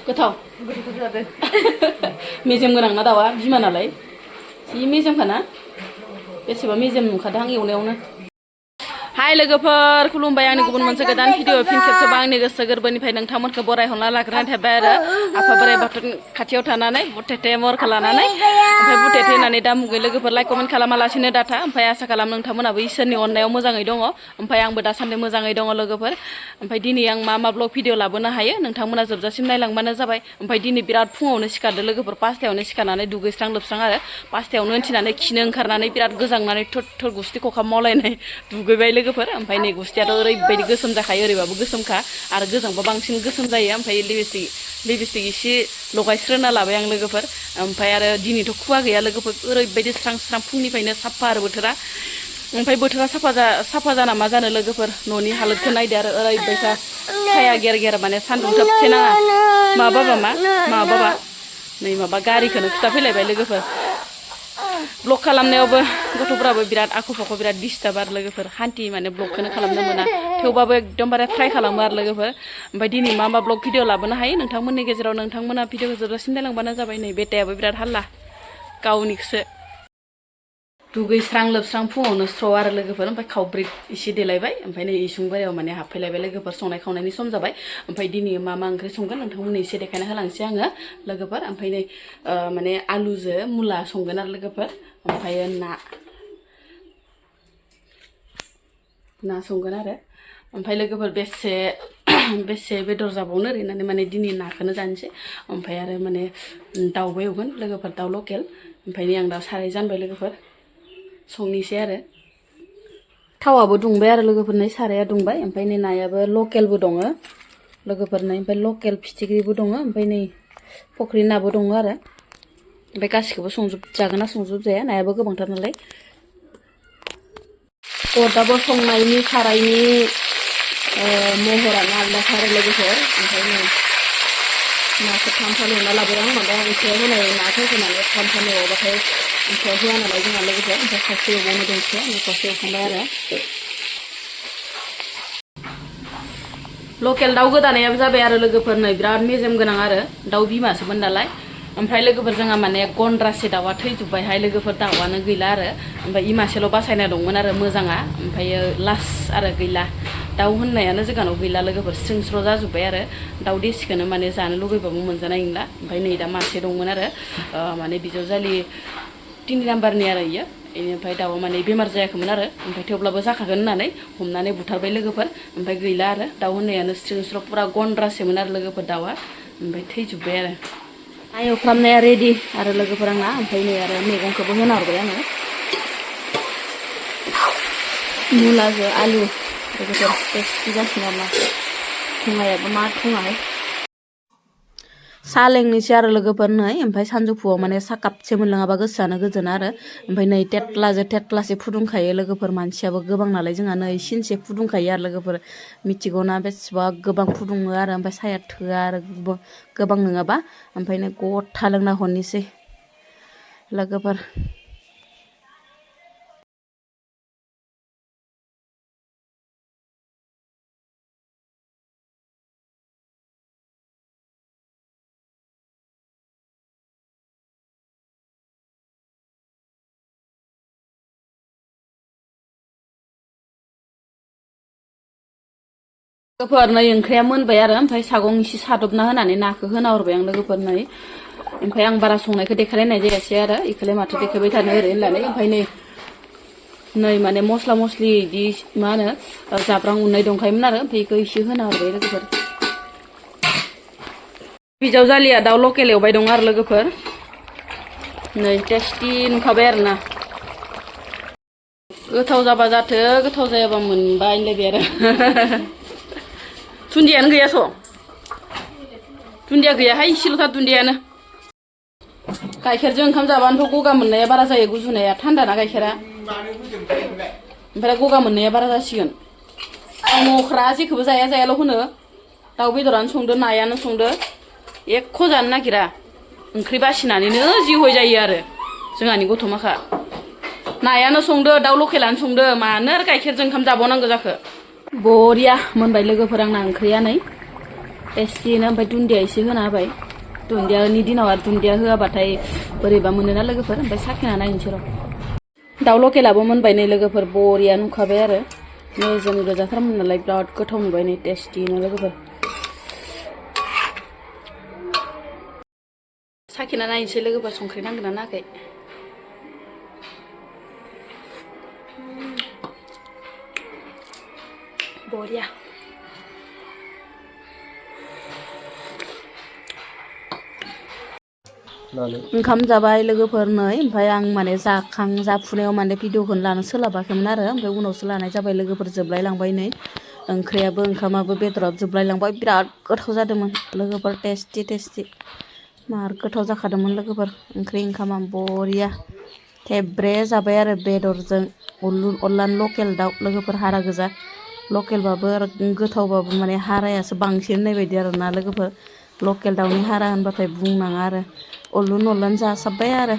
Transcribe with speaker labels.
Speaker 1: गोथाव
Speaker 2: गोथाव जादों
Speaker 1: मेजेम गोनां ना दाउआ बिमा नालाय जि मेजेमखाना बेसेबा मेजेम नुखादों आं एवनायावनो हाय लोगोफोर खुलुमबाय आंनि गुबुन मोनसे गोदान भिडिअ फिन खेबसेबा आंनि गोसो गोरबोनिफ्राय नोंथांमोनखौ बरायहरना लाग्रोनाय थाबाय आरो आफा बोराइ बाथौनि खाथियाव थानानै बुथेथे महरखौ लानानै ओमफ्राय बुथेथे होननानै दा मुगै लोगोफोर लाइक कमेन्ट खालामालासिनो डाटा ओमफ्राय आसा खालाम नोंथांमोनाबो इसोरनि अननायाव मोजाङै दङ ओमफ्राय आंबो दासान्दि मोजाङै दङ लोगोफोर ओमफ्राय दिनै आं मा ब्लग भिडिअ लाबोनो हायो नोंथांमोना जोबजासिम नायलांबानो जाबाय ओमफ्राय दिनै बिराद फुङावनो सिखारदो लोगोफोर 5टायावनो सिखारनानै दुगैस्रां लोबस्रां आरो 5टायावनो उथिनानै खिनो ओंखारनानै बिराद गोजांनानै थर थर गुस्थि खखाब मावलायनाय दुगैबाय लोगोफोर ओमफ्राय नै गुस्थियाथ' ओरैबायदि गोसोम जाखायो ओरैबाबो गोसोमखा आरो गोजांबा बांसिन गोसोम जायो ओमफ्राय लिपस्टिक एसे लगायस्रोना लाबाय आं लोगोफोर ओमफ्राय आरो दिनैथ' खुवा गैया लोगोफोर ओरैबायदि स्रां स्रां फुंनिफ्रायनो साफा आरो बोथोरा ओमफ्राय बोथोरा साफा जाना मा जानो लोगोफोर न'नि हालोदखौ नायदो आरो ओरैबायसा साया गेर गेर माने सान्दुं थोबसे नाङा माबाबा नै माबा गारिखौनो खिथा फैलायबाय लोगोफोर ब्लग खालामनायावबो गथ'फोराबो बिराद आख' फाख' बिराद डिस्टार्ब आरो लोगोफोर हान्थि माने ब्लगखौनो खालामनो मोना थेवबाबो एकदमबारे ट्राइ खालामो आरो लोगोफोर ओमफ्राय दिनै मा ब्लग भिडिअ लाबोनो हायो नोंथांमोननि गेजेराव नोंथांमोना भिडिअखौ जोबजासिम नायलांबानो जाबाय नै बेटायाबो बिराद हाल्ला गावनिखौसो दुगैस्रां लोबस्रां फुङावनो स्र' आरो लोगोफोर ओमफ्राय खावब्रै एसे देलायबाय ओमफ्राय नै इसिं बारियाव माने हाबफैलायबाय लोगोफोर संनाय खावनायनि सम जाबाय ओमफ्राय दिनै मा ओंख्रि संगोन नोंथांमोननो एसे देखायना होलांसै आङो लोगोफोर ओमफ्राय नै माने आलुजों मुला संगोन आरो लोगोफोर ओमफ्राय ना संगोन आरो ओमफ्राय लोगोफोर बेसे बेदर जाबावनो ओरैनानै माने दिनै नाखौनो जानोसै ओमफ्राय आरो माने दाउबो एवगोन लोगोफोर दाउ लकेल ओमफ्राय नै आं दा साराय जानबाय लोगोफोर संनोसै आरो थावाबो दुंबाय आरो लोगोफोरनि साराया दुंबाय ओमफ्राय नै नायाबो लकेलबो दङ लोगोफोरनि ओमफ्राय लकेल फिथिख्रिबो दङ ओमफ्राय नै फख्रि नाबो दङ आरो ओमफ्राय गासिखौबो जागोन ना संजोबजाया नायाबो गोबांथार नालाय अरदाबाव संनायनि सारायनि महरानो आलदाखा आरो लोगोफोर ओमफ्राय नै नाखौ थामफा एवना लाबाय आं माबा ओंख्रियाव होनाय नाखौ होनानै थामफा एवाबाथाय ओंख्रियाव होआ नालाय जोंहा लोगोफोर ओमफ्राय खावसे एवबावनो दोनसै आं खावसे एवखांबाय आरो लकेल दाउ गोदानायाबो जाबाय आरो लोगोफोर नै बिराद मेजेम गोनां आरो दाउ बिमासोमोन नालाय ओमफ्राय लोगोफोर जोंहा माने गन्द्रासे दाउआ थैजोब्बायहाय लोगोफोर दाउआनो गैला आरो ओमफ्राय इमासेल' बासायना दंमोन आरो मोजाङा ओमफ्रायो लास्ट आरो गैला दाउ होननायानो जोंहानाव गैला लोगोफोर स्रिं स्र' जाजोब्बाय आरो दाउ देसिखौनो माने जानो लुगैबाबो मोनजानाय नंला ओमफ्राय नै दा मासे दंमोन आरो माने बिजावजालि 3 नाम्बारनि आरो इयो बेनिफ्राय दाउआ माने बेमार जायाखैमोन आरो ओमफ्राय थेवब्लाबो जाखागोन होननानै हमनानै बुथारबाय लोगोफोर ओमफ्राय गैला आरो दाउ होननायानो स्रिं स्र' फुरा गन्द्रासेमोन आरो लोगोफोर दाउआ ओमफ्राय थैजोब्बाय आरो ना एवफ्रामनाया रेडि आरो लोगोफोर आंना ओमफ्राय नै आरो मैगंखौबो होना हरबाय आङो मुलाजों आलु लोगोफोर टेस्टि जासिगोन आरो ना थुङायाबो मा थुङाहाय साहा लोंनोसै आरो लोगोफोर नै ओमफ्राय सानजौफुआव माने साहा कापसे मोनलोङाबा गोसोआनो गोजोना आरो ओमफ्राय नै थेथलासे फुदुंखायो लोगोफोर मानसियाबो गोबां नालाय जोंहा नै सिनसे फुदुंखायो आरो लोगोफोर मिथिगौना बेसेबा गोबां फुदुङो आरो ओमफ्राय साहाया थोआ आरो गोबां नङाबा ओमफ्राय नै गथा लोंना हरनोसै लोगोफोर लोगोफोर नै ओंख्रिया मोनबाय आरो ओमफ्राय सागं एसे सादबना होनानै नाखौ होना हरबाय आं लोगोफोर नै ओमफ्राय आं बारा संनायखौ देखायलायनाय जायासै आरो इखौलाय माथो देखायबाय थानो ओरै होननानै ओमफ्राय नै माने मस्ला मस्लि बिदि मा होनो जाब्रां उननाय दंखायोमोन आरो ओमफ्राय बेखौ एसे होना हरबाय लोगोफोर बिजावजालिया दाउ लकेल एवबाय दं आरो लोगोफोर नै टेस्टि नुखाबाय आरो ना गोथाव जाबा जाथो गोथाव जायाबा मोनबाय होनलायबाय आरो दुन्दियानो गैयास' दुन्दिया गैयाहाय इसेल'थार दुन्दियानो गाइखेरजों ओंखाम जाबानोथ' गगा मोननाया बारा जायो गुजुनाया थान्दा ना गाइखेरा ओमफ्राय गगा मोननाया बारा जासिगोन आं न'ख्रा जेखौबो जायाल' होनो दाउ बेदरानो संदो नायानो संदो एख' जानो नागिरा ओंख्रि बासिनानैनो जि हय जायो आरो जोंहानि गथ' माखा नायानो संदो दाउ लकेलानो संदो मानो आरो गाइखेरजों ओंखाम जाबावनांगौ जाखो बरिया मोनबाय लोगोफोर आंना ओंख्रिया नै टेस्टिनो ओमफ्राय दुन्दिया एसे होना होबाय दुन्दियानि दिनाव आरो दुन्दिया होआबाथाय बोरैबा मोनोना लोगोफोर ओमफ्राय साखिना नायनोसै र' दाउ लकेलाबो मोनबाय नै लोगोफोर बरिया नुखाबाय आरो मेजेम गोजाथारमोन नालाय बिराद गोथाव नुबाय नै टेस्टिनो लोगोफोर साखिना नायनोसै लोगोफोर संख्रि नांगोन ना नाङाखै बरिया ओंखाम जाबाय लोगोफोर नै ओमफ्राय आं माने जाफुनायाव माने भिडिअखौनो लानो सोलाबाखैमोन आरो ओमफ्राय उनावसो लानाय जाबाय लोगोफोर जोबलाय लांबाय नै ओंख्रियाबो ओंखामाबो बेदराबो जोबलाय लांबाय बिराद गोथाव जादोंमोन लोगोफोर टेस्टि मार गोथाव जाखादोंमोन लोगोफोर ओंख्रि ओंखामा बरिया थेब्रे जाबाय आरो बेदरजों अनलानि लकेल दाउ लोगोफोर हारा गोजा लकेलबाबो आरो गोथावबाबो माने हारायासो बांसिन होननाय बायदि आरो ना लोगोफोर लकेल दाउनि हारा होनबाथाय बुंनाङा आरो अनलुन जासाबबाय आरो